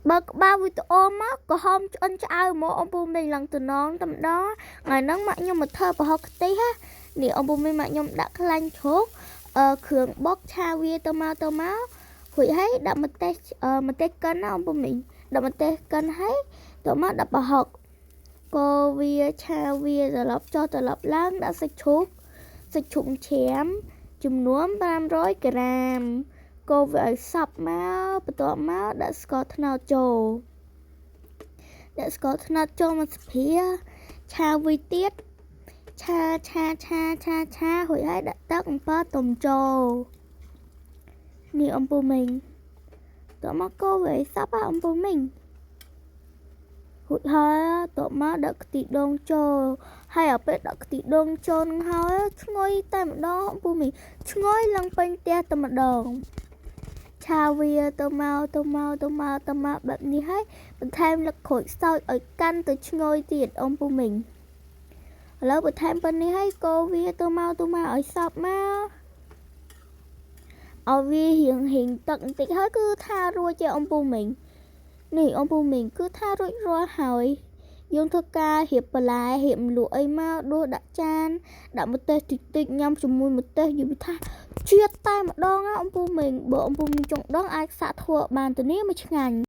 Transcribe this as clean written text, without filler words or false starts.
បើក្បាលវីដេអូមកក្រហមឆ្អិនឆ្អៅមកអំពូមីងឡើងតំណងតែម្ដងថ្ងៃហ្នឹងម៉ាក់ខ្ញុំមកធ្វើប្រហុកខ្ទិះណានេះអំពូមីងម៉ាក់ខ្ញុំដាក់ខ្លាញ់ជ្រូកអឺគ្រឿងបុកឆាវាទៅមកទៅមករួចហើយដាក់ម្ទេសអឺម្ទេសកិនណាអំពូមីងដាក់ម្ទេសកិនហើយទៅមកដាក់ប្រហុកកូរវាឆាវាត្រឡប់ចុះត្រឡប់ឡើងដាក់សាច់ជ្រូកសាច់ជ្រូកច្រាមចំនួន500ក្រាមកូរវាឲ្យសព្វមកបន្ទាប់មកដាក់ស្ករត្នោតចូលដាក់ស្ករត្នោតចូលមកស្ភាឆាវាទៀតឆាឆាឆាឆាឆារួចហើយដាក់ទឹកអំពិលទុំចូលនេះអំពូមីងតមកកូរវាឲ្យសព្វអំពូមីងរួចហើយតមកដាក់ខ្ទិះដូងចូលហើយដល់ពេលដាក់ខ្ទិះដូងចូលនឹងហើយឈ្ងុយតែម្ដងអំពូមីងឈ្ងុយឡើងពេញផ្ទះតែម្ដងឆាវាទៅមកទៅមកទៅមកទៅមកបែបនេះហើយបន្ថែមលឹកក្រូចសើចឲ្យកាន់ទៅឈ្ងុយទៀតអំពូមីងឥឡូវបន្ថែមប៉ុណ្នេះហើយកូរវាទៅមកទៅមកឲ្យសព្វមកឲ្យវារៀងរៀងទឹកបន្តិចហើយគឺថារួចជាអំពូមីងនេះអំពូមីងគឺថារួចរាល់ហើយយើងធ្វើការរៀបបន្លែរៀបលក់អីមកដួសដាក់ចានដាក់ម្ទេសតិចតិចញ៉ាំជាមួយម្ទេសយូរថាជាតិតែម្ដងណាអំពូមីងបើអំពូមីងចង់ដឹងអាចសាកធ្វើបានទៅនេះមួយឆ្ងាញ់។